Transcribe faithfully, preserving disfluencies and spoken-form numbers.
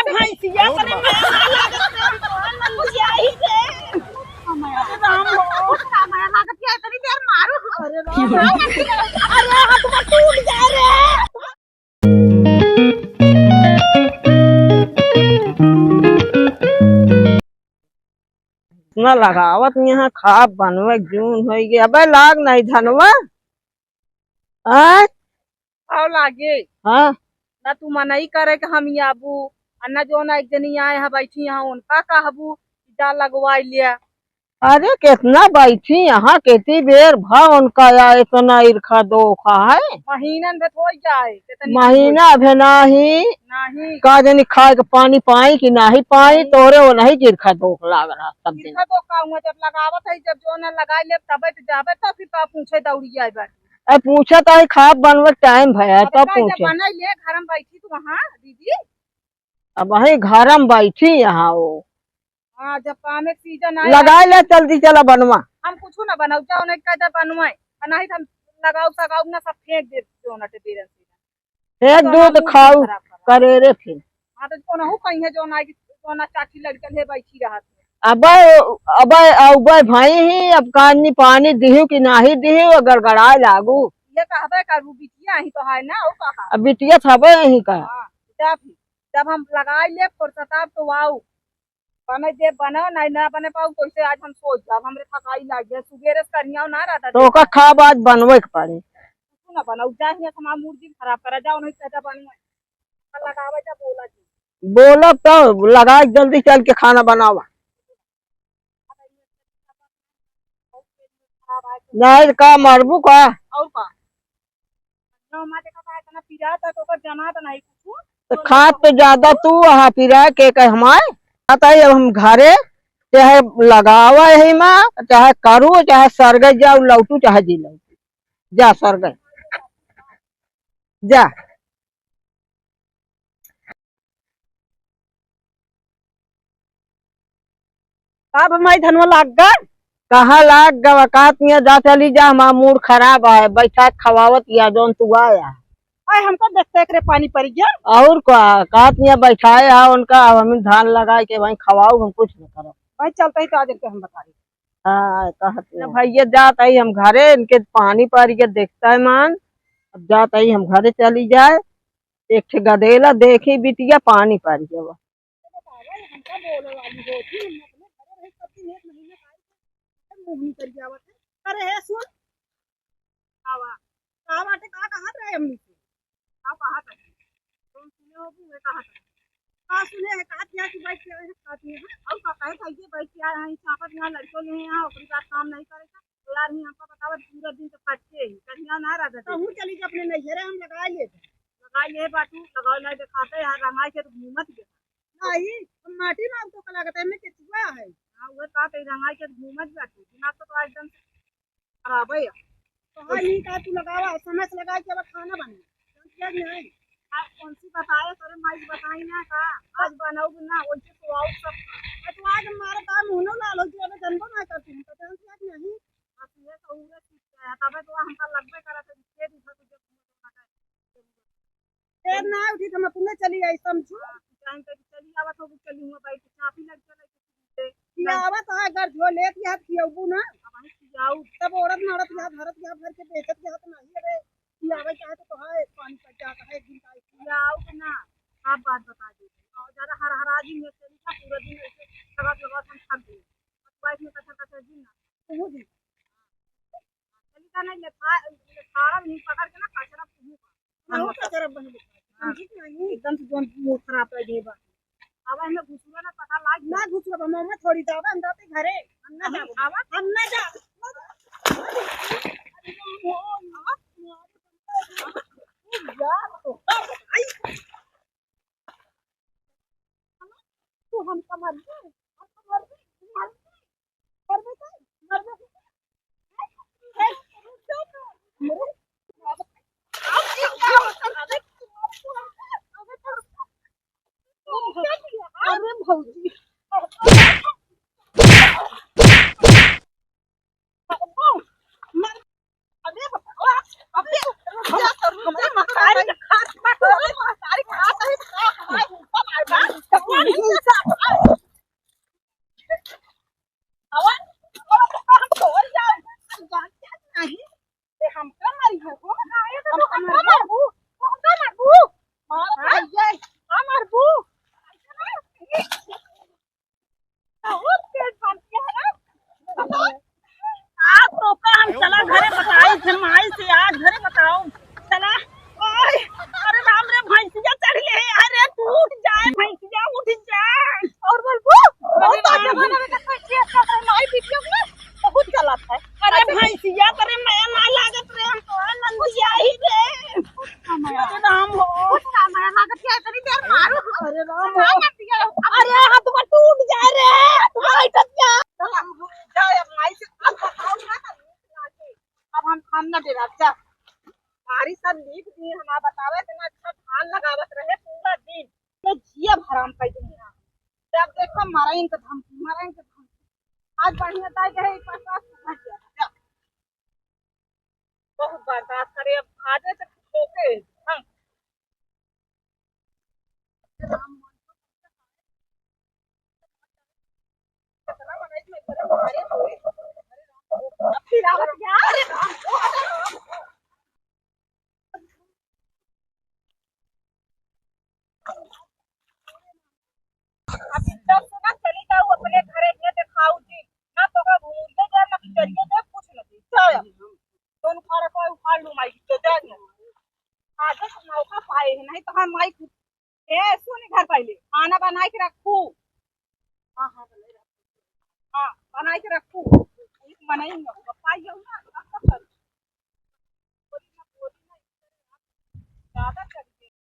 भैंसिया, अरे मार लागत है, कौन मनुष्य आई से? अरे राम हो, अरे राम हो। अरे राम। अरे हाथ में टूट जाए रे। न लगावत यहाँ खाब बनवे जून होई गे। अबे लाग नहीं धनवा। आय? आओ लागे। हाँ। ना तू मनई करे के हम आबू, आ ना जो ना एक जनी आए है बैठी यहाँ उनका कहबू कि जा लगवाई लिया। अरे केतना बैठी यहाँ, केती बेर भा उनका आए तो ना इरखा दोखा है। महीनन भे तो हो जाए, केतनी महीना भे नाही। नाही। का जनी खाए के पानी पाई कि नाही पाई, तोरे वो नहीं जिरखा दोख लाग रहा सब दिन। इरखा दोख का हुआ, जब लगावत है, जब जो ना लगाई ले तबे तो जाबे, तो फिर का पूछे दौड़ी आए बाटी। अब पूछा तो है, खाब बनवे टाइम भया, अब तब का जब पूछे। बनाई ले, घर में बैठी तू वहाँ, दीदी। अब वही घर में बैठी यहाँ वो। हाँ, जब काम एक सीजन आए, लगाई ले, जल्दी चला बनवा। हम कुछ ना बनाऊ, जाओ नहीं का जब बनवाए, आ नहीं तो हम लगाऊ सगाऊ ना सब फेंक दे, जो ना टेबेरन से। फेंक तो दो हमार तो मूड खाऊ खराब करा। करे रे फिर। हाँ, तो कोनहू कहीं है जो ना, जो ना चाची लड़कल है बैठी रहत है। अबे, अबे, अबे भाई ही, अब कानी पानी दिहू कि नाही दिहू, गड़गड़ाए लागू। ये कहबे करू, बिटिया ही तो है ना, वो कहा। अब बिटिया थबे यहीं का। हाँ, जा फिर, जब हम लगाई ले फुर्सत, आप तो आओ। बने दे, बना, नहीं ना बने पाऊ, तो इसे आज हम सोच जाब, हमरे थकाई लाग गया, सुबेरे से करिया ना रहता तो देखा। ओका खाब आज बनवे के पड़े। तू ना बनाऊ, जा हियाँ से हमार मूड दिन खराब करा, जाओ नहीं कहता बनवे। लगावे जा, बोला जी। बोलब तो लगा, जल्दी चल के खाना बनावा। नहीं का मरबू का? और का? जो हमारे देखा था, इतना पिरात है, तो ओकर जनात नहीं कुछ। तो खात तो ज्यादा तू, अहा पिरा के कह हमारे। आता है, अब हम घरे, चाहे लगावा यही माँ, चाहे करू, चाहे सरगे जाऊ, लौटू, चाहे जी लौटू। जा सरगे। जा। का भमाई धनवा लाग गा? कहाँ लाग गवा? कात मियाँ जा चली जा, हमार मूड खराब है, बैठा के खवावत या जौन तू आया। आए हमका देखते एकरे पानी पड़ गया। और का, कात मियाँ बैठाए हा उनका, अब हम धान लगाए के वहीं खवाऊ, हम कुछ न करब। भाई चलते ही तो आज इनके हम बताई। हाँ, कहत ना ना। भैया जात आई हम घरे, इनके पानी पड़ गया, देखता है मान, अब जात आई हम घरे चली जाए, एक ठे गदेला देखी बिटिया पानी पड़ गया। बतावा, हमका बोले वाली होती, हम अपने घरे रहे सब दिन एक महीना काहे के मुंह निकल जावत है। अरे हे सुन, आवा, का बाटे, का कहत रहे हमनी से? का कहत है? तुम सुने हो कि मैं कहत है? का सुने है? कहत क्या कि बैठ के आए हैं, खाती हैं। और का कहे था, ये बैठ के आए हैं, चापत यहाँ लड़कों ने यहाँ, ओकरी बात काम नहीं करेगा। तो यार, नहीं हमका बतावा, पूरा दिन तो फटके ही, कहीं ना रह जाते। तो हूँ चली जा अपने नैहरे, हम लगा लेते। लगा ले बाटू, लगा ले दिखाते यार, रंगाई के तो घूमत गया। नाही, हम माटी में हमको का लागत है, एमे केचुआ है। हाँ, उहे कहत है, रंगाई के घूमत बाटे। दिमाग तो तोहार एकदम से खराब है। तो हाँ, नहीं कहा तू लगावा, समय से लगा के अब खाना बने। समझ गया कि नहीं? आप कौन सी बताए, तोरे माई की बताई ना का? आज बनाऊ ना, वैसे तो आओ सब। अरे तू आज हमारा काम होने लाल हो गया, मैं जनबो ना करती हूँ, तो जानती है कि नहीं? बस ये तो उहे चीज है, तबे तो हमका लगबे करत है, ये भी घर को जब फेर ना उठी त हम अपने चली आई, समझू। हाँ, तू टाइम पे चली आवत हो, चली हुआ बैठ के चापी लग चले के पीछे। खियावत है, अगर जो लेत याद खियाबू ना। अब हम खियाऊ। तब औरत मरत याद, हरत याद भर के बेचत याद नहीं रे। खियावे चाहे तो, तो है, पानी पड़ जाता है, एक दिन का खियाऊ के ना, आप बात बता दे। और ज्यादा हर हर आज ही में चली जा, पूरा दिन ऐसे लगा लगा हम थक गए। अब बैठ में कथा कथा दिन ना। तू जी। चली जा नहीं, लेखा, लेखा नहीं पकड़ के ना, कचरा तू ना हो का करब बहिनी। हाँ। समझी कि नहीं? एकदम से जोन मूड खराब कर दे बा। अब हमें घुसुरा ना पता लाग ना घुसुरा बा, मम्मा थोड़ी जावा, हम जाते घरे। हम ना जाबो। आवा। हम ना जाबो। तू हमका मार दे, हमका मार दे, मार दे। अरे भौजी। अवन, अवन तो हम तोड़ जाओ, जानते नहीं, ये हमका मारी है वो, हमका मारबू, हमका मारबू, हाँ, हाँ? भैया, हाँ मारबू। बहुत तेज बनती है ना। आज तो का हम चला घरे बताई थे माई से, आज घरे बताओ। चला। ओए, अरे राम रे, भैंसिया चढ़ ले। अरे टूट जाए भैंसिया, उठ जाए। और बोलबू, अरे बहुत राम। जमाना में देखो, ये सब है, माई वीडियो में बहुत चलत है। अरे भैंसिया, अरे मैं ना लागत रे, हम तो नंदिया ही रे। अरे राम हो। कुछ ना माया लागत है, इतनी देर मारू। अरे राम हो। अरे हाथ में टूट जाए रे, तुम्हारा इज्जत क्या? चल हम जाए, अब माई से बात बताओ ना, तब नीक लागे। अब हम, हम ना डेरा, जा। हमारी सब नीक दिन हमारा बतावे, इतना अच्छा धान लगावत रहे पूरा दिन। मैं जिया हराम कर दूंगी ना। जब देखो मराइन के धमकी, मराइन के धमकी। आज बढ़िया ताई गए, एक पास पास पहुंच गया। जा। बहुत बर्दाश्त करे, अब आजे से होके, हाँ। अब इज्जत से ना चली जाऊ अपने घरे के देखाऊ जी, ना तो का घूमते जाए, ना पिचरिए जाए, कुछ ना दी। जाए अब। दोनों खाना पाए उखाड़ लूं माई, तो जाए ना। आगे से मौका पाए है, नहीं तो हम माई खुद। ए, सुन घर पहले, खाना बनाए के रखू। हाँ, हाँ, बनाए रखू। हाँ, बनाए के रखू। एक बनाई ना, पाई जाऊ ना, अब का करूं? बोली ना, बोली ना, ज्यादा चली